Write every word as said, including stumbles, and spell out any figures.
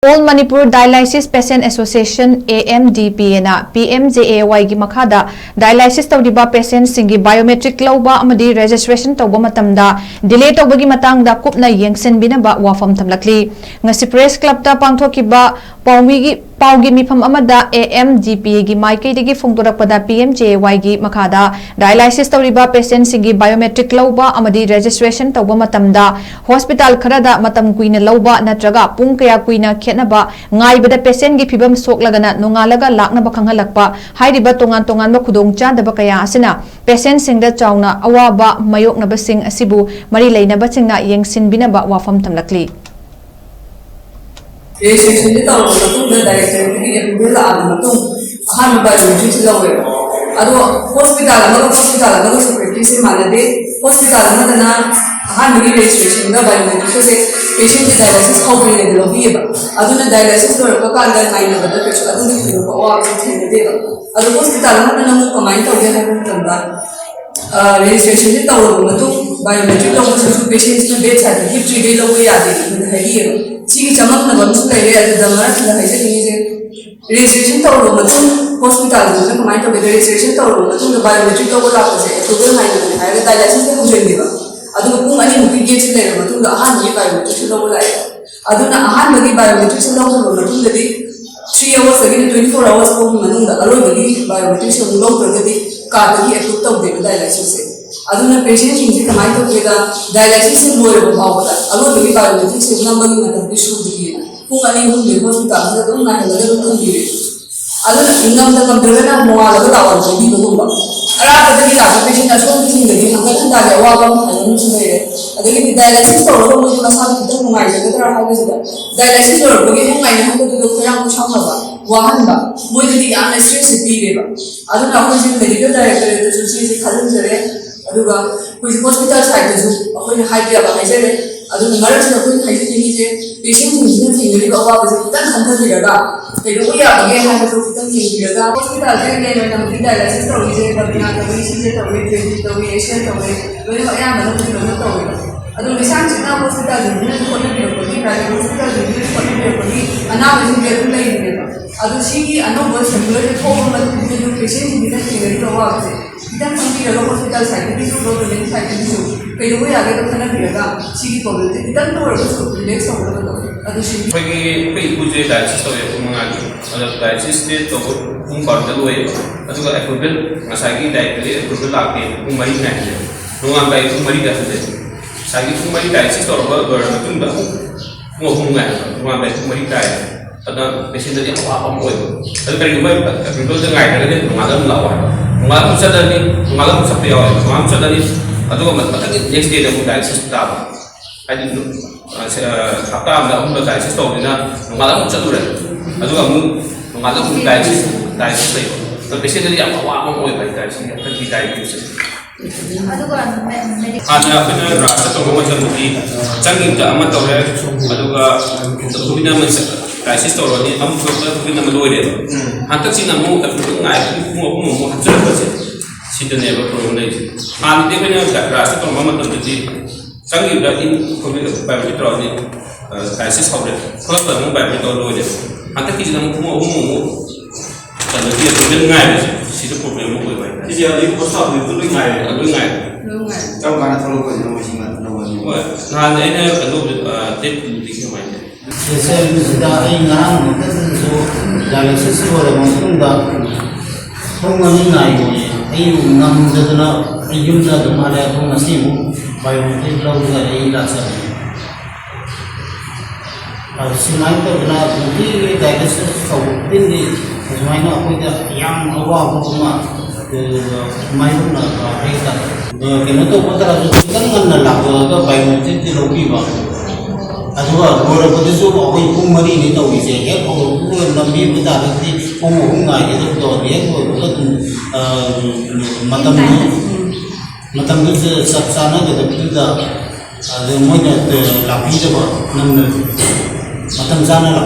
All Manipur Dialysis Patient Association, A M D P A ꯅ P M J A Y ꯒꯤ ꯃꯈꯥꯗ dialysis ꯇꯧꯔꯤꯕ patientꯁꯤꯡꯒꯤ biometric ꯂꯧꯕ ꯑꯃꯗꯤ registration ꯇꯧꯕ ꯃꯇꯝꯗ delay ꯇꯧꯕꯒꯤ ꯃꯇꯥꯡꯗ ꯀꯨꯞꯅ ꯌꯦꯡꯁꯤꯟꯕꯤꯅꯕ ꯋꯥꯐꯝ ꯊꯝꯂꯛꯂꯤ꯫ ꯉꯁꯤ Press Clubꯇ ꯄꯥꯡꯊꯣꯛꯈꯤꯕ ꯄꯥꯎꯃꯤꯒꯤ, ꯄꯥꯎꯒꯤ ꯃꯤꯐꯝ ꯑꯃꯗ A M D P A ꯒꯤ ꯃꯥꯏꯀꯩꯗꯒꯤ ꯐꯣꯡꯗꯣꯔꯛꯄꯗ, P M J A Y ꯒꯤ ꯃꯈꯥꯗ dialysis ꯇꯧꯔꯤꯕ patientꯁꯤꯡꯒꯤ biometric ꯂꯧꯕ ꯑꯃꯗꯤ registration ꯇꯧꯕ ꯃꯇꯝꯗ hospital ꯈꯔꯗ ꯃꯇꯝ ꯀꯨꯏꯅ ꯂꯧꯕ ꯅꯠꯇ꯭ꯔꯒ ꯄꯨꯡ ꯀꯌꯥ ꯀꯨꯏꯅ ꯈꯦꯠꯅꯕ ꯉꯥꯏꯕꯗ patientꯒꯤ ꯐꯤꯕꯝ ꯁꯣꯛꯂꯒꯅ ꯅꯣꯡꯉꯥꯜꯂꯒ ꯂꯥꯛꯅꯕ ꯈꯪꯍꯜꯂꯛꯄ ꯍꯥꯏꯔꯤꯕ ꯇꯣꯉꯥꯟ ꯇꯣꯉꯥꯟꯕ ꯈꯨꯗꯣꯡꯆꯥꯗꯕ ꯀꯌꯥ ꯑꯁꯤꯅ patientꯁꯤꯡꯗ ꯆꯥꯎꯅ ꯑꯋꯥꯕ ꯃꯥꯌꯣꯛꯅꯕꯁꯤꯡ ꯑꯁꯤꯕꯨ ꯃꯔꯤ ꯂꯩꯅꯕꯁꯤꯡꯅ ꯌꯦꯡꯁꯤꯟꯕꯤꯅꯕ ꯋꯥꯐꯝ ꯊꯝꯂꯛꯂꯤ꯫ Registrationꯁꯦ ꯇꯧꯔꯕ ꯃꯇꯨꯡꯗ directorꯗꯒꯤ approval ꯂꯥꯛꯑꯕ ꯃꯇꯨꯡ ꯑꯍꯥꯟꯕ biometrics ꯂꯧꯋꯦꯕ꯫ ꯑꯗꯣ hospital ꯑꯃꯒ hospital ꯑꯃꯒ securityꯁꯦ ꯃꯥꯟꯅꯗꯦ꯫ Hospital ꯑꯃꯗꯅ ꯑꯍꯥꯟꯕꯒꯤ registrationꯗ biometricsꯀꯁꯦ patientꯁꯦ dialysis ꯍꯧꯗ꯭ꯔꯤꯉꯩꯗ ꯂꯧꯕꯤꯌꯦꯕ꯫ ꯑꯗꯨꯅ dialysis ꯂꯣꯏꯔꯛꯄ ꯀꯥꯟꯗ ꯉꯥꯏꯅꯕꯗ ꯀꯩꯁꯨ ꯑꯗꯨꯒꯤ ꯊꯣꯏꯗꯣꯛꯄ ꯑꯋꯥꯕꯁꯨ ꯊꯦꯡꯅꯗꯦꯕ꯫ ꯑꯗꯣ hospital ꯑꯃꯗꯅ ꯑꯃꯨꯛ ꯀꯃꯥꯏꯅ ꯇꯧꯒꯦ ꯍꯥꯏꯕ ꯃꯇꯝꯗ, registrationꯁꯦ ꯇꯧꯔꯕ ꯃꯇꯨꯡ biometric ꯂꯧꯕꯁꯤꯁꯨ patientꯁꯤꯅ bedside ꯍꯤꯞꯇ꯭ꯔꯤꯈꯩ ꯂꯧꯕ ꯌꯥꯗꯦ ꯍꯥꯏꯅ ꯍꯥꯏꯕꯤꯌꯦꯕ꯫ ꯁꯤꯒꯤ ꯆꯃꯝꯅꯕ ꯑꯃꯁꯨ ꯂꯩꯔꯦ꯫ ꯑꯗꯨꯗ ꯃꯔꯛꯁꯤꯗ ꯍꯥꯏꯖꯅꯤꯡꯉꯤꯁꯦ, registration ꯇꯧꯔꯕ ꯃꯇꯨꯡ hospitalꯗꯨꯅ ꯀꯃꯥꯏꯅ ꯇꯧꯒꯦ? Registration ꯇꯧꯔꯕ ꯃꯇꯨꯡꯗ biometric ꯂꯧꯕ ꯂꯥꯛꯄꯁꯦ approval ꯉꯥꯏꯅꯕꯅꯦ ꯍꯥꯏꯔꯒ dialysisꯇ ꯍꯧꯖꯤꯟꯈꯤꯕ꯫ ꯑꯗꯨꯒ ꯄꯨꯡ ꯑꯅꯤꯃꯨꯛꯀꯤ gapꯁꯦ ꯂꯩꯔꯕ ꯃꯇꯨꯡꯗ ꯑꯍꯥꯟꯕꯒꯤ biometricꯁꯦ ꯂꯧꯕ ꯂꯥꯛꯑꯦ꯫ ꯑꯗꯨꯅ ꯑꯍꯥꯟꯕꯒꯤ biometricꯁꯦ ꯂꯧꯈ꯭ꯔꯕ ꯃꯇꯨꯡꯗꯗꯤ three hoursꯇꯒꯤꯅ twenty four hours ꯐꯥꯎꯒꯤ ꯃꯅꯨꯡꯗ ꯑꯔꯣꯏꯕꯒꯤ biometricꯁꯦ ꯑꯃꯨꯛ ꯂꯧꯗ꯭ꯔꯒꯗꯤ cardꯇꯒꯤ approve ꯇꯧꯗꯦꯕ dialysisꯁꯦ꯫ ꯑꯗꯨꯅ patientꯁꯤꯡꯁꯦ ꯀꯃꯥꯏꯅ ꯇꯧꯒꯦꯗ, dialysisꯁꯦ ꯂꯣꯏꯔꯕ ꯐꯥꯎꯕꯗ ꯑꯔꯣꯏꯕꯒꯤ biometricꯁꯦ ꯅꯝꯕꯒꯤ ꯃꯇꯝꯗꯤ ꯁꯨꯗ꯭ꯔꯤꯑꯅ ꯄꯨꯡ ꯑꯅꯤ ꯑꯍꯨꯝꯗꯤ hospitalꯁꯤꯗ ꯑꯗꯨꯝ ꯉꯥꯏꯍꯜꯂꯒ ꯑꯗꯨꯝ ꯊꯝꯕꯤꯔꯦ꯫ ꯑꯗꯨꯅ ꯉꯝꯗ ꯉꯝꯗ꯭ꯔꯒꯅ ꯅꯣꯡꯉꯥꯜꯂꯒ ꯂꯥꯛꯑꯣꯅ ꯍꯥꯏꯕꯤꯕꯒꯨꯝꯕ꯫ ꯑꯔꯥꯞꯄꯗꯒꯤ ꯂꯥꯛꯄ patient ꯑꯁꯣꯝꯒꯤꯁꯤꯡꯗꯗꯤ ꯍꯪꯒꯠ ꯍꯟꯗꯥꯒꯤ ꯑꯋꯥꯕ ꯑꯃ ꯍꯥꯏꯕ ꯑꯃꯁꯨ ꯂꯩꯔꯦ꯫ ꯑꯗꯒꯤꯗꯤ dialysis ꯇꯧꯔꯒ ꯃꯣꯏꯗꯤ ꯃꯁꯥꯗꯣ ꯈꯤꯇꯪ ꯅꯨꯡꯉꯥꯏꯖꯒꯗ꯭ꯔꯥ ꯍꯥꯏꯕꯁꯤꯗ dialysis ꯂꯣꯏꯔꯛꯄꯒꯤ ꯑꯃꯨꯛ ꯉꯥꯏꯅꯍꯟꯕꯗꯨꯗ ꯈꯣꯏꯔꯥꯡ ꯈꯣꯏꯁꯥꯎꯅꯕ, ꯋꯥꯍꯟꯕ, ꯃꯣꯏꯗꯗꯤ ꯌꯥꯝꯅ stressꯁꯦ ꯄꯤꯔꯦꯕ꯫ ꯑꯗꯨꯅ ꯑꯩꯈꯣꯏꯁꯦ medical directorateꯇꯁꯨ ꯁꯤꯁꯦ ꯈꯜꯍꯟꯖꯔꯦ꯫ ꯑꯗꯨꯒ ꯑꯩꯈꯣꯏꯁꯦ hospital sideꯇꯁꯨ ꯑꯩꯈꯣꯏꯅ ꯍꯥꯏꯕ ꯌꯥꯕ ꯍꯥꯏꯖꯔꯦ꯫ ꯑꯗꯨꯅ ꯃꯔꯛꯁꯤꯗ ꯑꯩꯈꯣꯏꯅ ꯍꯥꯏꯖꯅꯤꯡꯉꯤꯁꯦ, patientꯁꯤꯡꯁꯤꯅ ꯊꯦꯡꯅꯔꯤꯕ ꯑꯋꯥꯕꯁꯦ ꯈꯤꯇꯪ ꯈꯟꯊꯕꯤꯔꯒ ꯀꯩꯗꯧꯕ ꯌꯥꯕꯒꯦ ꯍꯥꯏꯕꯗꯨ ꯈꯤꯇꯪ ꯌꯦꯡꯕꯤꯔꯒ hospitalꯁꯦ main ꯑꯣꯏꯅ ꯍꯧꯖꯤꯛ dialysis ꯇꯧꯔꯤꯁꯦ ꯕꯕꯤꯅꯥ ꯇꯧꯏ, ꯁꯤꯁꯦ ꯇꯧꯏ, ꯖꯦꯕꯤ ꯇꯧꯏ, ꯑꯦꯁꯤꯌꯥ ꯇꯧꯏ, ꯂꯣꯏꯅꯃꯛ ꯑꯌꯥꯝꯕꯅ ꯍꯧꯖꯤꯛ ꯂꯣꯏꯅꯃꯛ ꯇꯧꯋꯦꯕ꯫ ꯑꯗꯣ ꯂꯩꯁꯥꯡ ꯁꯤꯠꯅ hospitalꯁꯤꯡꯁꯤꯅꯁꯨ ꯍꯣꯠꯅꯕꯤꯔꯛꯄꯒꯤ, private hospitalꯁꯤꯡꯁꯤꯅꯁꯨ ꯍꯣꯠꯅꯕꯤꯔꯛꯄꯒꯤ ꯑꯅꯥꯕꯁꯤꯡꯁꯦ ꯑꯗꯨꯝ ꯂꯩꯔꯤꯅꯦꯕ꯫ ꯑꯗꯣ ꯁꯤꯒꯤ ꯑꯅꯧꯕ ꯁꯦꯝꯄꯜꯁꯦ ꯊꯣꯛꯑꯕ ꯃꯇꯨꯡꯗ ꯑꯗꯨꯝ ꯄꯦꯁꯦꯟꯁꯤꯡꯁꯤꯅ ꯊꯦꯡꯅꯔꯤꯕ ꯑꯋꯥꯕꯁꯦ ꯈꯤꯇꯪ ꯈꯪꯕꯤꯔꯒ ꯍꯣꯁꯄꯤꯇꯥꯜ ꯁꯥꯏꯠꯇꯒꯤꯁꯨ ꯒꯣꯚꯔꯟꯃꯦꯟ ꯁꯥꯏꯠꯇꯒꯤꯁꯨ ꯀꯩꯗꯧꯕ ꯌꯥꯒꯦꯗꯣ ꯈꯟꯅꯕꯤꯔꯒ ꯁꯤꯒꯤ ꯄ꯭ꯔꯣꯕ꯭ꯂꯦꯝꯁꯦ ꯈꯤꯇꯪꯇ ꯑꯣꯏꯔꯒꯁꯨ ꯔꯤꯂꯦꯛꯁ ꯇꯧꯒꯗꯕꯗꯣ ꯑꯗꯨ ꯁꯤ ꯑꯩꯈꯣꯏꯒꯤ ꯑꯩꯈꯣꯏ ꯏꯄꯨꯁꯦ ꯗꯥꯏꯂꯥꯏꯁꯤꯁ ꯇꯧꯋꯦ ꯄꯨꯡ ꯃꯉꯥꯒꯤ꯫ ꯑꯗꯣ ꯗꯥꯏꯂꯥꯏꯁꯤꯁꯁꯦ ꯇꯧꯕ ꯄꯨꯡ ꯕꯥꯔꯣꯗ ꯂꯣꯏꯌꯦꯕ꯫ ꯑꯗꯨꯒ ꯑꯦꯄ꯭ꯔꯨꯚꯦꯜ, ꯉꯁꯥꯏꯒꯤ ꯗꯥꯏꯔꯦꯛꯇꯔꯤ ꯑꯦꯄ꯭ꯔꯨꯚꯦꯜ ꯂꯥꯛꯇꯦ꯫ ꯄꯨꯡ ꯃꯔꯤ ꯉꯥꯏꯕꯅꯦ꯫ ꯅꯣꯡꯉꯥꯟꯕꯒꯤ ꯄꯨꯡ ꯃꯔꯤꯗ ꯍꯜꯂꯦ꯫ ꯉꯁꯥꯏꯒꯤ ꯄꯨꯡ ꯃꯔꯤ ꯗꯥꯏꯂꯥꯏꯁꯤꯁ ꯇꯧꯔꯕ ꯂꯣꯏꯔ ꯃꯇꯨꯡꯗ ꯑꯃꯨꯛ ꯄꯨꯡ ꯑꯍꯨꯝ ꯉꯥꯏꯕ꯫ ꯅꯣꯡꯉꯥꯟꯕꯒꯤ ꯄꯨꯡ ꯃꯔꯤ ꯇꯥꯏ꯫ ꯑꯗꯨꯅ ꯄꯦꯁꯦꯟꯗꯗꯤ ꯑꯋꯥꯕ ꯑꯃ ꯑꯣꯏꯕ꯫ ꯑꯗꯨ ꯀꯔꯤꯒꯨꯝꯕ ꯑꯦꯄ꯭ꯔꯨꯚꯦꯜꯗ ꯉꯥꯏꯗ꯭ꯔꯒꯗꯤ ꯅꯣꯡꯉꯥꯜꯂꯒ ꯑꯃꯨꯛ ꯂꯥꯛꯑꯣ ꯍꯥꯏꯕ꯫ ꯅꯣꯡꯉꯥꯜꯂꯒ ꯑꯃꯨꯛ ꯆꯠꯂꯅꯤ, ꯅꯣꯡꯉꯥꯜꯂꯒ ꯑꯃꯨꯛ ꯆꯠꯄ ꯌꯥꯎꯋꯦ, ꯅꯣꯡꯉꯥꯜꯂꯒ ꯑꯃꯨꯛ ꯆꯠꯂꯅꯤ꯫ ꯑꯗꯨꯒ ꯃꯊꯪꯒꯤ ꯅꯦꯛꯁ ꯗꯦꯗ ꯑꯃꯨꯛ ꯗꯥꯏꯂꯥꯏꯁꯤꯁ ꯇꯥꯕ꯫ ꯍꯥꯏꯗꯤ, ꯑ, ꯁ-, ꯑ, ꯍꯞꯇꯥ ꯑꯃꯗ ꯑꯍꯨꯝꯂꯛ ꯗꯥꯏꯂꯥꯏꯁꯤꯁ ꯇꯧꯕꯅꯤꯅ ꯅꯣꯡꯉꯥꯜꯂꯒ ꯑꯃꯨꯛ ꯆꯠꯂꯨꯔꯦ꯫ ꯑꯗꯨꯒ ꯑꯃꯨꯛ ꯅꯣꯡꯉꯥꯜꯂꯒ ꯑꯃꯨꯛ ꯗꯥꯏꯂꯥꯏꯁꯤꯁ, ꯗꯥꯏꯂꯥꯏꯁꯤꯁ ꯂꯩꯕ꯫ ꯑꯗꯣ ꯄꯦꯁꯦꯟꯗꯗꯤ ꯌꯥꯝ ꯑꯋꯥꯕ ꯑꯃ ꯑꯣꯏꯕ ꯍꯥꯏꯇꯥꯔꯦ, ꯁꯤꯒꯤ ꯍꯟꯗꯛꯀꯤ ꯗꯥꯏꯂꯥꯏꯁꯤꯁꯁꯦ꯫ ꯑꯗꯨꯒ ꯃꯦ-, ꯃꯦꯗꯤ- ꯍꯥꯟꯅ ꯑꯩꯈꯣꯏꯅ ꯔꯥꯁꯇ ꯇꯧꯕ ꯃꯇꯝꯗꯗꯤ ꯆꯪꯈꯤꯕꯗ ꯑꯃ ꯇꯧꯔꯦ, ꯑꯗꯨꯒ ꯅꯨꯃꯤꯠ ꯑꯃ ꯗꯥꯏꯂꯥꯏꯁꯤꯁ ꯇꯧꯔꯅꯤ, ꯑꯃꯨꯛ ꯊꯣꯛꯂꯛꯄꯗ ꯅꯨꯃꯤꯠ ꯑꯃ ꯂꯣꯏꯔꯦꯕ꯫ ꯎꯝ꯫ ꯍꯟꯗꯛꯁꯤꯅ ꯑꯃꯨꯛ ꯑꯩꯈꯣꯏ ꯉꯥꯏꯕꯒꯤ ꯄꯨꯡ ꯑꯍꯨꯝ ꯑꯃꯨꯛ ꯍꯥꯞꯆꯤꯜꯂꯛꯄꯁꯦ, ꯁꯤꯗꯅꯦꯕ ꯄ꯭ꯔꯣꯕ꯭ꯂꯦꯝ ꯂꯩꯔꯤꯁꯦ꯫ ꯍꯥꯟꯅꯗꯤ ꯑꯩꯈꯣꯏꯅ ꯔꯥꯁꯇ ꯇꯧꯕ ꯃꯇꯝꯗꯗꯤ ꯆꯪꯈꯤꯕꯗ ꯏꯟ ꯈꯣꯠꯄꯤꯗ ꯕꯥꯏꯑꯣꯃꯦꯇ꯭ꯔꯤꯛ ꯇꯧꯔꯅꯤ, ꯑ, ꯗꯥꯏꯂꯥꯏꯁꯤꯁ ꯍꯧꯔꯦ꯫ ꯊꯣꯛꯂꯛꯄꯗ ꯑꯃꯨꯛ ꯕꯥꯏꯑꯣꯃꯦꯇ꯭ꯔꯤꯛ ꯇꯧꯔ ꯂꯣꯏꯔꯦ꯫ ꯍꯟꯗꯛꯀꯤꯁꯤꯅ ꯑꯃꯨꯛ ꯄꯨꯡ ꯑꯍꯨꯝ ꯑꯃꯨꯛ ꯀꯩꯅꯣꯒꯤ ꯑꯦꯄꯣꯏꯟꯃꯦꯟ ꯉꯥꯏꯕꯁꯦ, ꯁꯤꯗ ꯄ꯭ꯔꯣꯕ꯭ꯂꯦꯝ ꯑꯃ ꯑꯣꯏꯕ ꯍꯥꯏꯇꯥꯔꯦ꯫ ꯁꯤꯁꯦ ꯍꯧꯖꯤꯛ ꯍꯣꯁꯄꯤꯇꯥꯜꯗ ꯂꯣꯏ ꯉꯥꯏꯔꯦ꯫ ꯑ, ꯂꯣꯏ ꯉꯥꯏꯔꯦ꯫ ꯂꯣꯏ ꯉꯥꯏꯔꯦ꯫ ꯀꯔꯝ ꯀꯥꯟꯗ ꯊꯣꯛꯂꯛꯄꯁꯤꯅ ꯃꯣꯏꯁꯤ ꯉꯥꯛꯇ ꯂꯧꯕꯅꯤ? ꯍꯣꯏ, ꯅꯍꯥꯟ ꯑꯩꯅ ꯀꯩꯅꯣ, ꯑ, ꯗꯦꯠ ꯇꯨꯗꯒꯤ ꯀꯃꯥꯏꯅ ꯇꯧꯋꯤ? ꯁꯤꯗ ꯑꯩ ꯉꯔꯥꯡ ꯃꯊꯛꯇꯁꯨ ꯗꯥꯏꯂꯥꯏꯁꯤꯁ ꯂꯣꯏꯔꯕ ꯃꯇꯨꯡꯗ ꯄꯨꯡ ꯑꯅꯤ ꯉꯥꯏꯕꯅꯦ꯫ ꯑꯩ ꯉꯝꯗꯗꯅ ꯑꯩ ꯌꯨꯝꯗ ꯑꯗꯨꯝ ꯍꯜꯂꯛꯑꯦ꯫ ꯄꯨꯡ ꯑꯁꯤꯃꯨꯛ ꯕꯥꯏꯑꯣꯃꯦꯇ꯭ꯔꯤꯛ ꯂꯧꯗꯅ ꯑꯩ ꯂꯥꯛꯆꯕꯅꯦ꯫ ꯑꯗꯨ ꯁꯨꯃꯥꯏꯅ ꯇꯧꯗꯅ ꯅꯨꯡꯇꯤꯒꯤ ꯗꯥꯏꯂꯥꯏꯁꯤꯁ ꯇꯧꯕ ꯈꯨꯗꯤꯡꯒꯤ ꯑꯁꯨꯃꯥꯏꯅ ꯑꯩꯈꯣꯏꯗ ꯌꯥꯝ ꯑꯋꯥꯕ ꯑꯃ, ꯑ, ꯃꯥꯌꯣꯛꯅꯕ ꯍꯥꯏꯇꯥꯔꯦ꯫ ꯑ, ꯀꯩꯅꯣ ꯇꯧꯕ ꯇꯥꯔꯁꯨ ꯈꯤꯇꯪ ꯉꯟꯅ ꯂꯥꯛꯄꯗ ꯕꯥꯏꯑꯣꯃꯦꯇ꯭ꯔꯤꯛꯇꯤ ꯂꯧꯕꯤꯕ꯫ ꯑꯗꯨꯒ ꯂꯣꯏꯔꯛꯄꯗꯁꯨ ꯑꯩꯈꯣꯏ ꯄꯨꯡ ꯃꯔꯤꯅꯤ ꯇꯧꯔꯤꯁꯦ꯫ ꯍꯦꯛ ꯍꯧꯔꯛꯄꯒ ꯅꯝꯕꯤꯕ ꯇꯥꯔꯒꯗꯤ ꯄꯨꯡ ꯑꯍꯨꯝ ꯉꯥꯏꯒꯗꯕꯗꯣ ꯍꯦꯛ ꯂꯣꯏꯕꯒ ꯑꯗꯨꯝ, ꯑ, ꯃꯇꯝꯗꯨ, ꯃꯇꯝꯗꯨ ꯆꯞ ꯆꯥꯅꯒꯗꯕꯗꯨꯗ ꯑꯗꯨ ꯃꯣꯏꯅ, ꯑ, ꯂꯥꯛꯄꯤꯗꯕ ꯅꯪꯅ ꯃꯇꯝ ꯆꯥꯅ ꯂꯥꯛꯄꯤꯗꯕ꯫